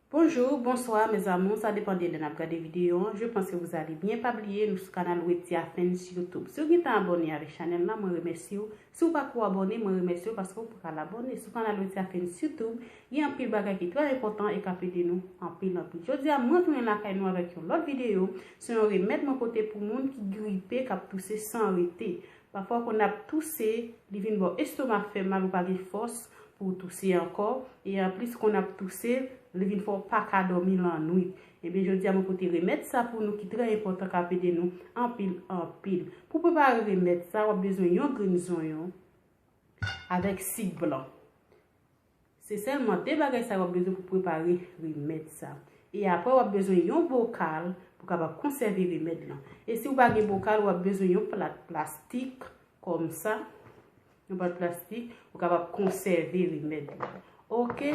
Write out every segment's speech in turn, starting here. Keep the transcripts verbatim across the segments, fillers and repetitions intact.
Bonjou, bonswa, mes amours, sa depann de lè n ap gade videyo an. Je pense que vous allez bien. Pa bliye, nou sou kanal Wetia Fans YouTube. Si w gentan abòne avèk chanèl la, mwen remèsye w. Si w pako abòne, mwen remèsye w paske w pral abòne. Sou kanal Wetia Fans YouTube, gen anpil bagay ki trè enpòtan e k ap ede nou anpil, anpil. Jodi a, mwen tounen lakay nou avèk yon lòt videyo. Se yon remèd mwen pote pou moun ki gripe, k ap touse san rete. Pafwa, w konn ap touse, li vin ba w estoma fè mal, ou pa gen fòs pou w touse ankò. E anplis, w konn ap touse, li vin fè w pa ka dòmi lannwit. Ebyen, jodi a, mwen pote remèd sa pou nou ki trè enpòtan, k ap ede nou anpil, anpil. Pou prepare remèd sa, w ap bezwen yon grenn zonyon avèk sik blan. Se sèlman de bagay sa w ap bezwen pou prepare remèd sa. E apre, w ap bezwen yon bokal pou kapab konsève remèd lan. E si w pa gen bokal, w ap bezwen yon plat plastik kòm sa. Yon plat plastik pou kapab konsève remèd lan. Oke?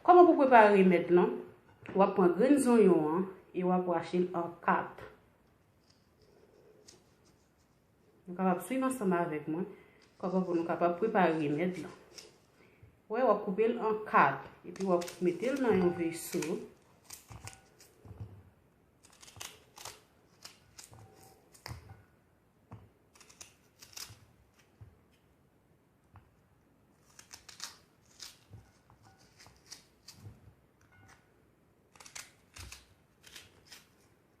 Kòman pou prepare remèd lan? W ap pran grenn zonyon an e w ap wache l an kat. Nou kapab swiv ansanm avèk mwen, kòman pou nou kapab prepare remèd lan. Wè, w ap koupe l an kat, epi w ap mete l nan yon veso.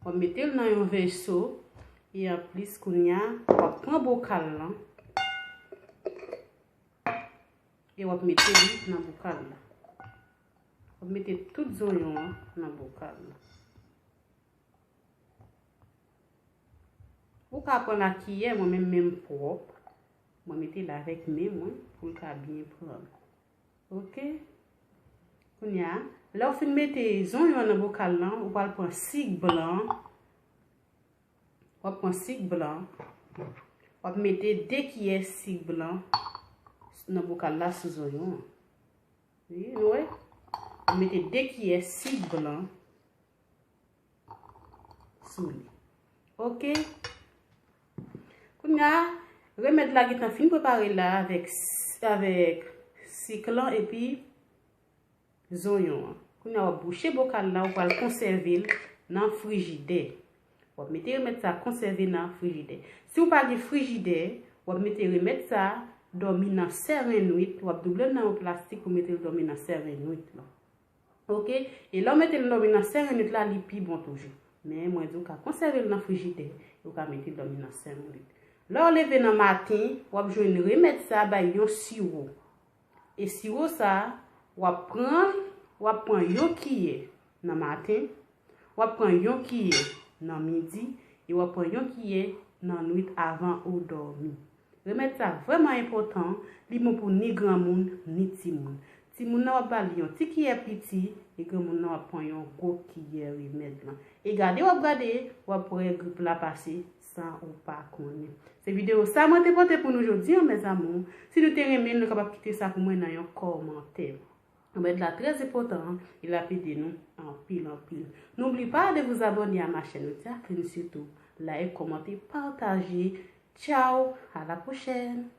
W ap mete l nan yon veso, e anplis, kounye a, w ap pran bokal lan, e w ap mete li nan bokal la. W ap mete tout zonyon an nan bokal la. Ou ka pran lakiyè, mwen menm, men m pwòp. Mwen mete l avèk men mwen pou l ka byen pran. Oke? Kounye a, lè w fin mete zonyon an nan bokal lan, ou pral pran sik blan. W ap pran sik blan. W ap mete de kiyè sik blan nan bokal la sou zonyon an. Wi, nou wè? W ap mete de kiyè sik blan sou li. Oke? Kounye a, remèd la gentan fin prepare la avèk, avèk sik lan epi zonyon an. Kounye a, w ap bouche bokal la, ou pral konsève l nan frijidè. W ap mete remèd sa konsève nan frijidè. Si w pa gen frijidè, w ap mete remèd sa dòmi nan sèren nwit, w ap double l nan yon plastik pou mete l dòmi nan sèren nwit lan. Oke? E lè w mete l dòmi nan sèren nwit la, li pi bon toujou. Men, mwen di w ka konsève l nan frijidè, e w ka mete l dòmi nan sèren nwit. Lè w leve nan maten, w ap jwenn remèd sa bay yon siwo. E siwo sa, w ap pran l, w ap pran yon kiyè nan maten, w ap pran yon kiyè nan midi, e w ap pran yon kiyè nan nwit avan ou dòmi. Remèd sa vrèman enpòtan, li bon pou ni granmoun, ni timoun. Timoun nan w ap ba li yon ti kiyè piti, e granmoun nan w ap pran yon gwo kiyè remèd lan. E gade w ap gade, w ap wè grip la pase san ou pa konnen. Se videyo sa mwen te pote pou nou jodi an, mes amours. Si nou te renmen l, nou kapab kite sa pou mwen nan yon kòmantè. Remèd la trè enpòtan, e l ap ede nou anpil, anpil. N'oublie pas de vous abonner à ma chaîne Wetia Fans YouTube. Like, kòmante, pataje. Ciao, à la prochaine.